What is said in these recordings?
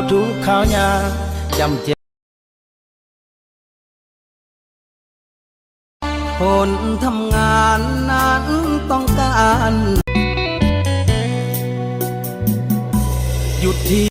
ທຸກຄາວຍາກ ຈຳເຈັບ ຄົນທຳງານນັ້ນຕ້ອງການ ຢຸດທີ່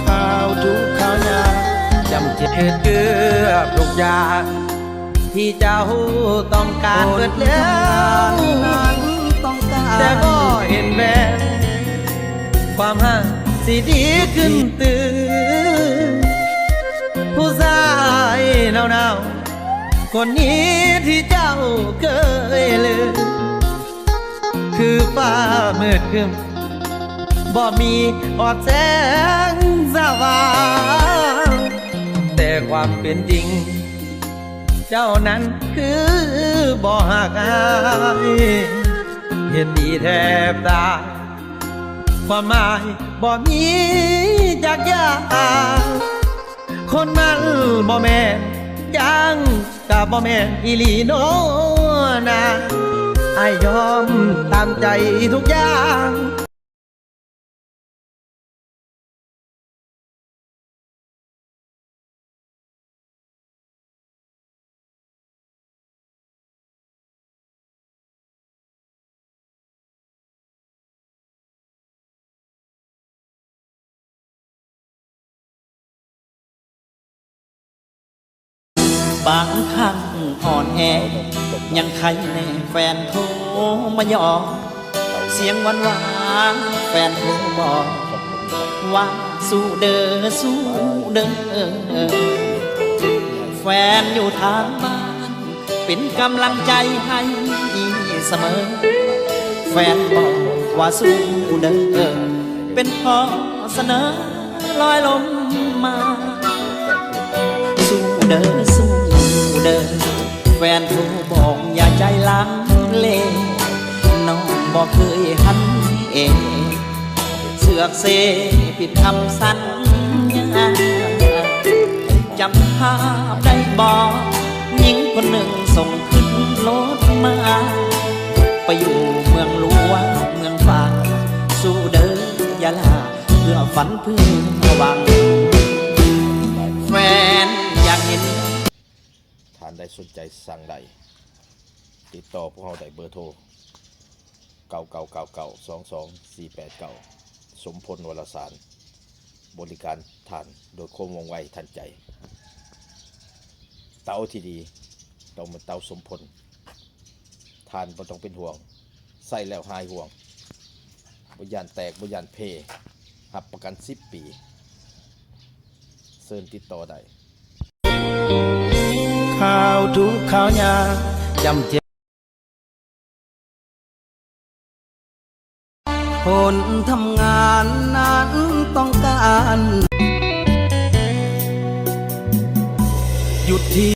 ຂ່າວທຸກຂ່າວຍາກ ຈຳເຈັບ ເຮັດເກືອບທຸກຢ່າງ ທີ່ເຈົ້າຕ້ອງການເບິດແລ້ວ ແຕ່ບໍ່ເຫັນແວວ ຄວາມຮັກຊິດີຂຶ້ນຕື່ມ ຜູ້ຊາຍໜາວໆ ຄົນນີ້ທີ່ເຈົ້າເຄີຍລືມ ຄືຟ້າມືດຄຶ້ມ ບໍ່ມີອອດແສງສະຫວ່າງ ແຕ່ຄວາມເປັນຈິງ ເຈົ້ານັ້ນຄືບໍ່ຮັກອ້າຍ ເຮັດດີແທບຕາຍ ຄວາມໝາຍບໍ່ມີຈັກຢ່າງ ຄົນມັນບໍ່ແມ່ນ ຈັ່ງກະບໍ່ແມ່ນອີ່ຫຼີໂນນາ ອ້າຍຍອມຕາມໃຈທຸກຢ່າງ. ບາງຄັ້ງອ່ອນແອ ຍັງໄຄແນ່ແຟນໂທມາຢອກ ສຽງຫວານໆ ແຟນໂທບອກວ່າ ສູ້ເດີ ສູ້ເດີ. ແຟນຢູ່ທາງບ້ານ ເປັນກຳລັງໃຈໃຫ້ສະເໝີ ແຟນບອກວ່າສູ້ເດີ ເປັນຂໍ້ສະເໜີລອຍລົມມາ ສູ້ເດີ ສູ້ເດີ ແຟນຜູ້ບອກຢ່າໃຈລັງເລ ນ້ອງບໍ່ເຄີຍຫັນເອ ເຊືອກເຊຜິດຄຳສັນຍາ ຈຳພາບໄດ້ບໍ່ ຍິງຄົນໜຶ່ງສົ່ງຂຶ້ນລົດມາ ໄປຢູ່ເມືອງຫຼວງເມືອງຟ້າ ສູ້ເດີຢ່າລາເພື່ອຝັນເພື່ອຫວັງ ແຟນຢາກເຫັນ. ທ່ານໃດສົນໃຈສັ່ງໄດ້ ຕິດຕໍ່ພວກເຮົາໄດ້ເບີໂທ ເກົ້າເກົ້າເກົ້າເກົ້າ ສອງສອງສີ່ແປດເກົ້າ ສົມພົນວາລະສານ ບໍລິການທ່ານໂດຍຄວາມວ່ອງໄວທັນໃຈ. ເຕົາທີ່ດີຕ້ອງເປັນເຕົາສົມພົນ. ທ່ານບໍ່ຕ້ອງເປັນຫ່ວງ ໃຊ້ແລ້ວຫາຍຫ່ວງ ບໍ່ຢ້ານແຕກ ບໍ່ຢ້ານເພ ຮັບປະກັນສິບປີ. ເຊີນຕິດຕໍ່ໄດ້. ຂ່າວທຸກຂ່າວຍາກ ຈຳເຈັບ ຄົນທຳງານນັ້ນຕ້ອງການ ຢຸດທີ່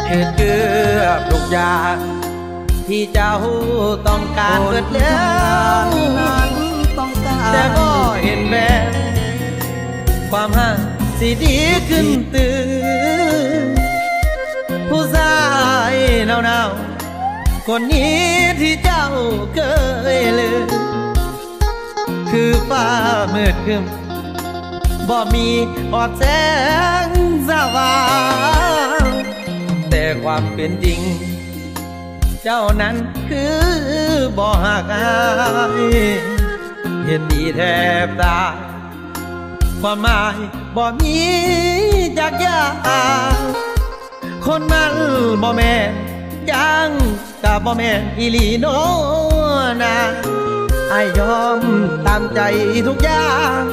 ເຮັດເກືອບທຸກຢ່າງທີ່ເຈົ້າຕ້ອງການເບິດແລ້ວ ແຕ່ບໍ່ເຫັນແວວຄວາມຮັກຊິດີຂຶ້ນຕື່ມ. ຜູ້ຊາຍໜາວໆ ຄົນນີ້ທີ່ເຈົ້າເຄີຍລືມ ຄືຟ້າມືດຄຶ້ມ ບໍ່ມີຮອດແສງສະຫວ່າງ ແຕ່ຄວາມເປັນຈິງ ເຈົ້ານັ້ນຄືບໍ່ຮັກອ້າຍ ເຮັດດີແທບຕາຍ ຄວາມໝາຍບໍ່ມີຈັກຢ່າງ ຄົນມັນບໍ່ແມ່ນຈັ່ງ ກະບໍ່ແມ່ນອີ່ຫຼີໂນນາ ອ້າຍຍອມຕາມໃຈທຸກຢ່າງ.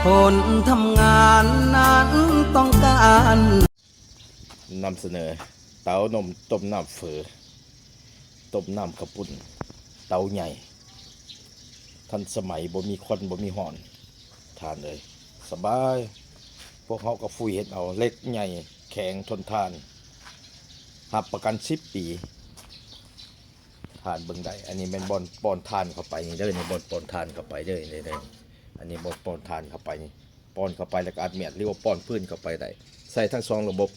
ຄົນທຳງານນັ້ນຕ້ອງການ ນຳສະເໜີ ເຕົາໜົມຕົ້ມນ້ຳເຝີ ຕົ້ມນ້ຳເຂົ້າປຸ້ນ ເຕົາໃຫຍ່ ທັນສະໄໝ ບໍ່ມີຄວັນ ບໍ່ມີຮ້ອນ ທ່ານເອີຍ ສະບາຍ. ພວກເຮົາກໍຟຸຍເຮັດເອົາ ເຫຼັກໃຫຍ່ ແຂງ ທົນທານ ຮັບປະກັນສິບປີ. ທ່ານເບິ່ງໄດ້ ອັນນີ້ແມ່ນບ່ອນປ້ອນຖ່ານເຂົ້າໄປນີ້ເດີ ນີ້ບ່ອນປ້ອນຖ່ານເຂົ້າໄປເດີ ນີ້ເດີ ອັນນີ້ບ່ອນປ້ອນຖ່ານເຂົ້າໄປນີ້ ປ້ອນເຂົ້າໄປແລ້ວກໍອັດແມັດ ຫຼືວ່າປ້ອນຟືນເຂົ້າໄປໄດ້ ໃຊ້ທັງສອງລະບົບ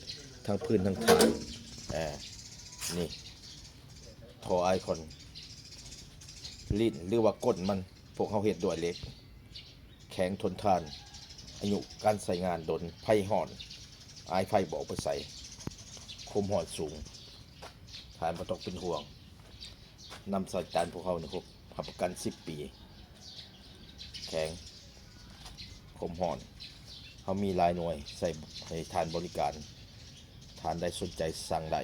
ທັງຟືນທັງຖ່ານ. ເອີ ນີ້ ທໍ່ໄອຄອນ ລີ້ນ ຫຼືວ່າກົ້ນມັນ ພວກເຮົາເຮັດດ້ວຍເຫຼັກ ແຂງ ທົນທານ ອາຍຸການໃຊ້ງານດົນ ໄຟຮ້ອນ ອາຍໄຟບໍ່ອອກໄປໃສ ຄວາມຮ້ອນສູງ ທ່ານບໍ່ຕ້ອງເປັນຫ່ວງ. ນ້ຳໃສ່ຈານພວກເຮົານີ້ ຮັບປະກັນສິບປີ ແຂງ ຄວາມຮ້ອນ ເຮົາມີຫຼາຍໜ່ວຍໃຊ້ໃຫ້ທ່ານບໍລິການ. ທ່ານໃດສົນໃຈສັ່ງໄດ້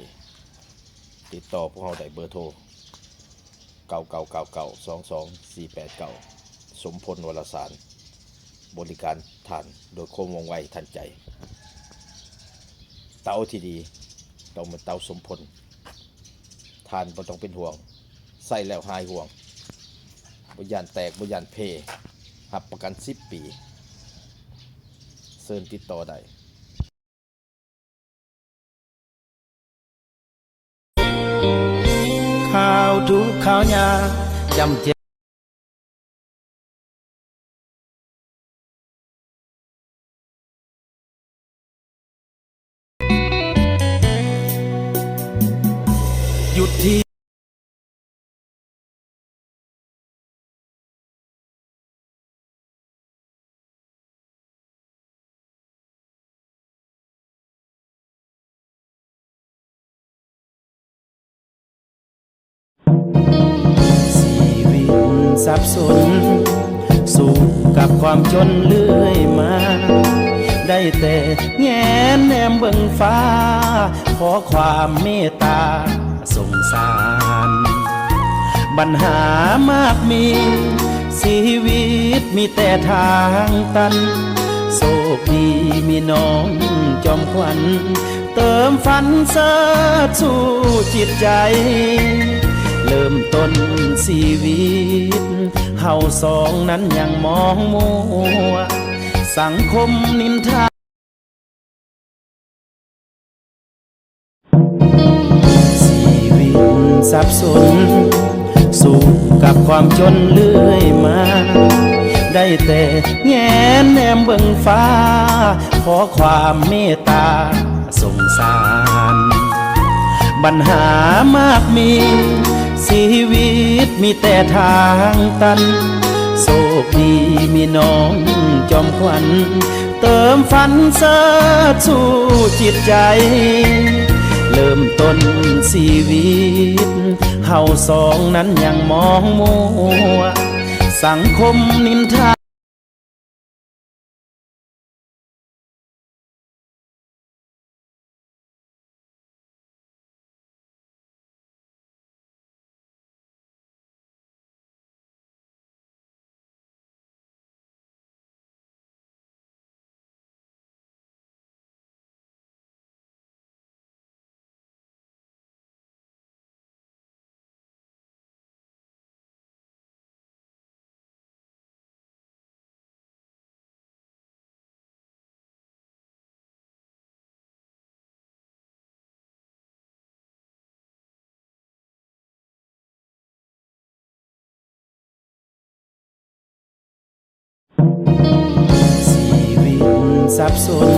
ຕິດຕໍ່ພວກເຮົາໄດ້ ເບີໂທ ເກົ້າເກົ້າເກົ້າເກົ້າ ສອງສອງສີ່ແປດເກົ້າ ສົມພົນ ວະລະສານ ບໍລິການທ່ານໂດຍຄວາມວ່ອງໄວທັນໃຈ. ເຕົາທີ່ດີຕ້ອງເປັນເຕົາສົມພົນ. ທ່ານບໍ່ຕ້ອງເປັນຫ່ວງ ໃຊ້ແລ້ວຫາຍຫ່ວງ ບໍ່ຢ້ານແຕກ ບໍ່ຢ້ານເພ ຮັບປະກັນສິບປີ. ເຊີນຕິດຕໍ່ໄດ້. ຂ່າວທຸກຂ່າວຍາກ ຈຳເຈັບ ຢຸດທີ່ ຊີວິດສັບສົນ ສູ້ກັບຄວາມຈົນເລື້ອຍມາ ໄດ້ແຕ່ແງນແນມເບິ່ງຟ້າ ຂໍຄວາມເມດຕາສົງສານ ບັນຫາມາກມີ ຊີວິດມີແຕ່ທາງຕັນ ໂຊກດີມີນ້ອງຈອມຂວັນ ເຕີມຝັນເສີດຊູ່ຈິດໃຈ ເລີ່ມຕົ້ນຊີວິດ ເຮົາສອງນັ້ນຍັງມອງມົວ ສັງຄົມນິນທາ ຊີວິດສັບສົນ ສູ້ກັບຄວາມຈົນເລື້ອຍມາ ໄດ້ແຕ່ແງນແນມເບິ່ງຟ້າ ຂໍຄວາມເມດຕາ ສົງສານ ບັນຫາມາກມີ ຊີວິດມີແຕ່ທາງຕັນ ໂຊກດີມີນ້ອງຈອມຂວັນ ເຕີມຝັນເສີດຊູ່ຈິດໃຈ ເລີ່ມຕົ້ນຊີວິດ ເຮົາສອງນັ້ນຍັງມອງມົວ ສັງຄົມນິນທາ. ສັບສົນ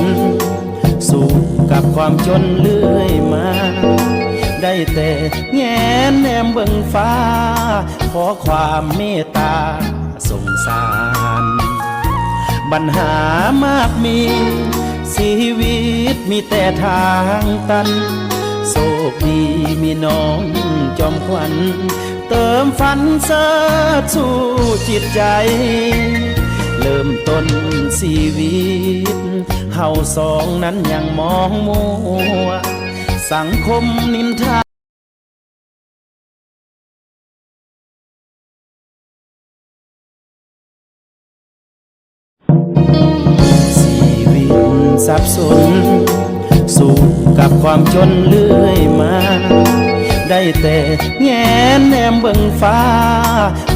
ສູ້ກັບຄວາມຈົນເລື້ອຍມາ ໄດ້ແຕ່ແງນແນມເບິ່ງຟ້າ ຂໍຄວາມເມດຕາສົງສານ. ບັນຫາມາກມີ ຊີວິດມີແຕ່ທາງຕັນ ໂຊກດີມີນ້ອງຈອມຂວັນ ເຕີມຝັນເສີດຊູ່ຈິດໃຈ ເລີ່ມຕົ້ນຊີວິດ ເຮົາສອງນັ້ນຍັງມອງມົວ ສັງຄົມນິນທາ. ຊີວິດສັບສົນ ສູ້ກັບຄວາມຈົນເລື້ອຍມາ ໄດ້ແຕ່ແງນແນມເບິ່ງຟ້າ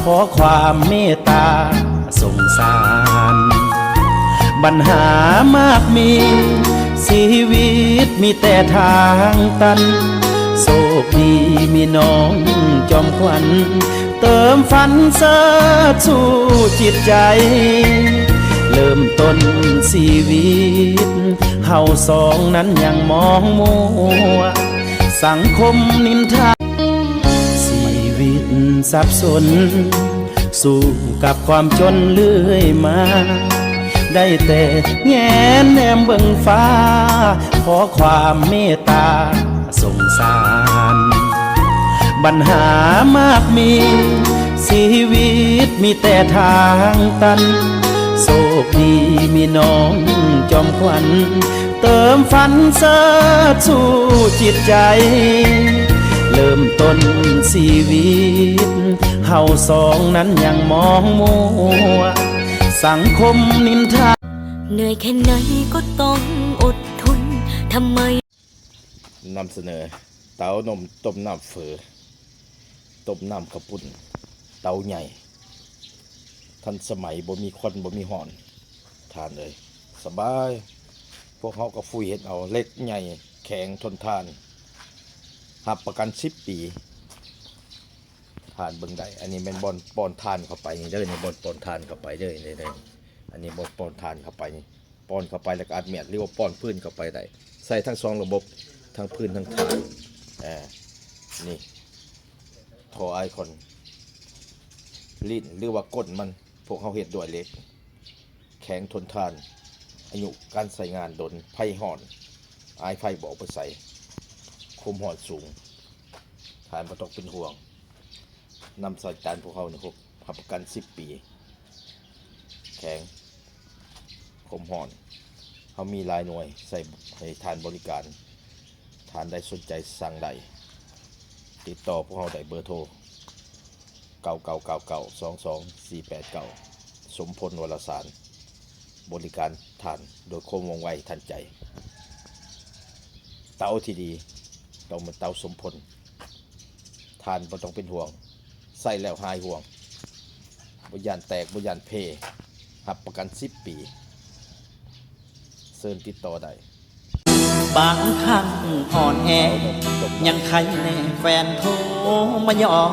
ຂໍຄວາມເມດຕາສົງສານ. ບັນຫາມາກມີ ຊີວິດມີແຕ່ທາງຕັນ ໂຊກດີມີນ້ອງຈອມຂວັນ ເຕີມຝັນເສີດຊູ່ຈິດໃຈ ເລີ່ມຕົ້ນຊີວິດ ເຮົາສອງນັ້ນຍັງມອງມົວ ສັງຄົມນິນທາ ຊີວິດສັບສົນ ສູ້ກັບຄວາມຈົນເລື້ອຍມາ ໄດ້ແຕ່ແງນແນມເບິ່ງຟ້າ ຂໍຄວາມເມດຕາສົງສານ. ບັນຫາມາກມີ ຊີວິດມີແຕ່ທາງຕັນ ໂຊກດີມີນ້ອງຈອມຂວັນ ເຕີມຝັນເສີດຊູ່ຈິດໃຈ ເລີ່ມຕົ້ນຊີວິດ ເຮົາສອງນັ້ນຍັງມອງມົວ ສັງຄົມນິນທາ. ເໜື່ອຍແຄ່ໄຫນກໍຕ້ອງອົດທົນ ທຳໄມ ນຳສະເໜີ ເຕົາໜົມຕົ້ມນ້ຳເຝີ ຕົ້ມນ້ຳເຂົ້າປຸ້ນ ເຕົາໃຫຍ່ ທັນສະໄໝ ບໍ່ມີຄວັນ ບໍ່ມີຮ້ອນ ທ່ານເອີຍ ສະບາຍ. ພວກເຮົາກໍຟຸຍເຮັດເອົາ ເຫຼັກໃຫຍ່ ແຂງ ທົນທານ ຮັບປະກັນສິບປີ ທ່ານເບິ່ງໄດ້. ອັນນີ້ແມ່ນບ່ອນປ້ອນຖ່ານເຂົ້າໄປນີ້ເດີ ນີ້ບ່ອນປ້ອນຖ່ານເຂົ້າໄປເດີ ນີ້ເດີ ອັນນີ້ບ່ອນປ້ອນຖ່ານເຂົ້າໄປນີ້ ປ້ອນເຂົ້າໄປແລ້ວກໍອັດແມັດ ຫຼືວ່າປ້ອນພື້ນເຂົ້າໄປໄດ້ ໃຊ້ທັງສອງລະບົບ ທັງພື້ນທັງຖ່ານ. ເອີ ນີ້ ທໍ່ໄອຄອນ ລີ້ນ ຫຼືວ່າກົ້ນມັນ ພວກເຮົາເຮັດດ້ວຍເຫຼັກ ແຂງ ທົນທານ ອາຍຸການໃຊ້ງານດົນ ໄຟຮ້ອນ ອາຍໄຟບໍ່ອອກໄປໃສ ຄວາມຮ້ອນສູງ ທ່ານບໍ່ຕ້ອງເປັນຫ່ວງ. ນຳໃຊ້ຈານພວກເຮົານີ້ ຮັບປະກັນສິບປີ ແຂງ ຄວາມຮ້ອນ ເຮົາມີຫຼາຍໜ່ວຍໃຊ້ໃຫ້ທ່ານບໍລິການ. ທ່ານໃດສົນໃຈສັ່ງໄດ້ ຕິດຕໍ່ພວກເຮົາໄດ້ ເບີໂທ ເກົ້າເກົ້າເກົ້າເກົ້າ ສອງສອງສີ່ແປດເກົ້າ ສົມພົນ ວະລະສານ ບໍລິການທ່ານໂດຍຄວາມວ່ອງໄວທັນໃຈ. ເຕົາທີ່ດີຕ້ອງເປັນເຕົາສົມພົນ. ທ່ານບໍ່ຕ້ອງເປັນຫ່ວງ ໃຊ້ແລ້ວຫາຍຫ່ວງ ບໍ່ຢ້ານແຕກ ບໍ່ຢ້ານເພ ຮັບປະກັນສິບປີ. ເຊີນຕິດຕໍ່ໄດ້. ບາງຄັ້ງອ່ອນແອ ຍັງໄຄແນ່ແຟນໂທມາຢອກ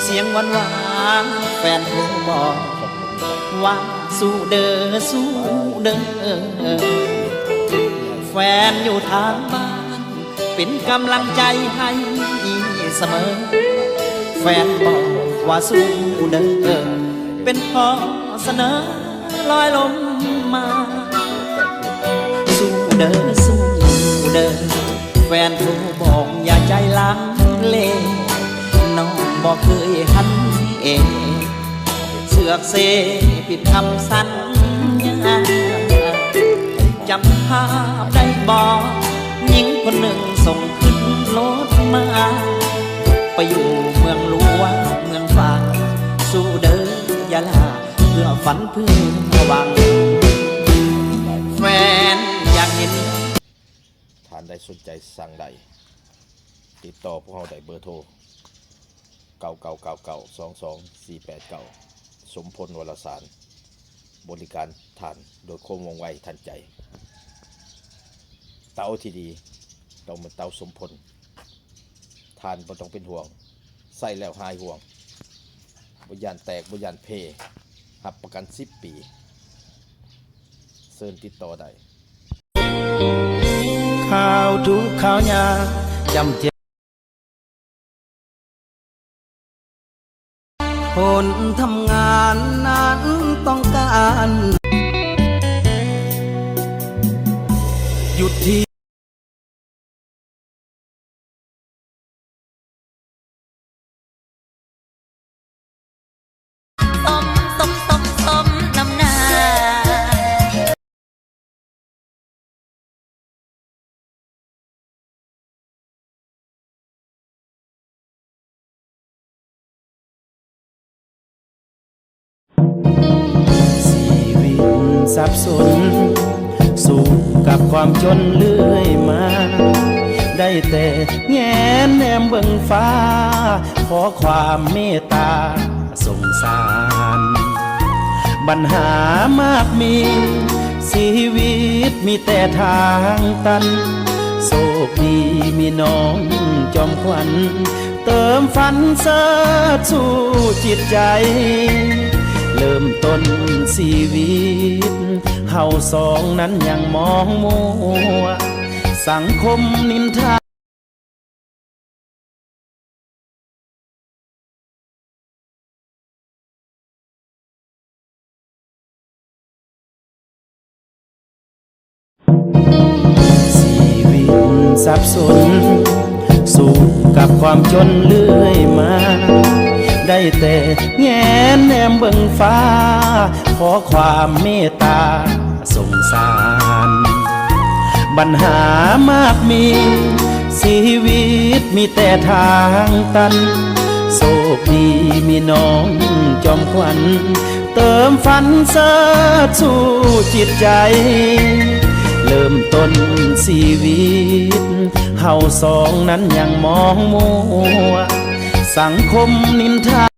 ສຽງຫວານໆ ແຟນໂທບອກວ່າ ສູ້ເດີ ສູ້ເດີ. ແຟນຢູ່ທາງບ້ານ ເປັນກຳລັງໃຈໃຫ້ສະເໝີ ແຟນບອກວ່າສູ້ເດີ ເປັນຂໍ້ສະເໜີລອຍລົມມາ. ສູ້ເດີ ສູ້ເດີ ແຟນໂທບອກຢ່າໃຈລັງເລ ນ້ອງບໍ່ເຄີຍຫັນເອ ເຊືອກເຊຜິດຄຳສັນຍາ ຈຳພາບໄດ້ບໍ່? ຍິງຄົນໜຶ່ງສົ່ງຂຶ້ນລົດມາ ໄປຢູ່ເມືອງຫຼວງເມືອງຟ້າ ສູ້ເດີຢ່າລາ ເພື່ອຝັນເພື່ອຫວັງ ແຟນຢາກເຫັນ. ທ່ານໃດສົນໃຈສັ່ງໄດ້ ຕິດຕໍ່ພວກເຮົາໄດ້ ເບີໂທ ເກົ້າເກົ້າເກົ້າເກົ້າ ສອງສອງສີ່ແປດເກົ້າ ສົມພົນ ວະລະສານ ບໍລິການທ່ານໂດຍຄວາມວ່ອງໄວທັນໃຈ. ເຕົາທີ່ດີຕ້ອງເປັນເຕົາສົມພົນ. ທ່ານບໍ່ຕ້ອງເປັນຫ່ວງ ໃຊ້ແລ້ວຫາຍຫ່ວງ ບໍ່ຢ້ານແຕກ ບໍ່ຢ້ານເພ ຮັບປະກັນສິບປີ. ເຊີ ເຊີນຕິດຕໍ່ໄດ້. ຂ່າວທຸກຂ່າວຍາກ ຈຳເຈ ຄົນທຳງານນັ້ນຕ້ອງການ ຢູ່ທີ່ ຊີວິດສັບສົນ ສູ້ກັບຄວາມຈົນເລື້ອຍມາ ໄດ້ແຕ່ແງນແນມເບິ່ງຟ້າ ຂໍຄວາມເມດຕາສົງສານ. ບັນຫາມາກມີ ຊີວິດມີແຕ່ທາງຕັນ ໂຊກດີມີນ້ອງຈອມຂວັນ ເຕີມຝັນເສີດຊູ່ຈິດໃຈ ເລີ່ມຕົ້ນຊີວິດ ເຮົາສອງນັ້ນຍັງມອງມົວ ສັງຄົມນິນທາ. ຊີວິດສັບສົນ ສູ້ກັບຄວາມຈົນເລື້ອຍມາ ໄດ້ແຕ່ແງນແນມເບິ່ງຟ້າ ຂໍຄວາມເມດຕາສົງສານ. ບັນຫາມາກມີ ຊີວິດມີແຕ່ທາງຕັນ ໂຊກດີມີນ້ອງຈອມຂວັນ ເຕີມຝັນເສີດຊູ່ຈິດໃຈ ເລີ່ມຕົ້ນຊີວິດ ເຮົາສອງນັ້ນຍັງມອງມົວ ສັງຄົມນິນທາ.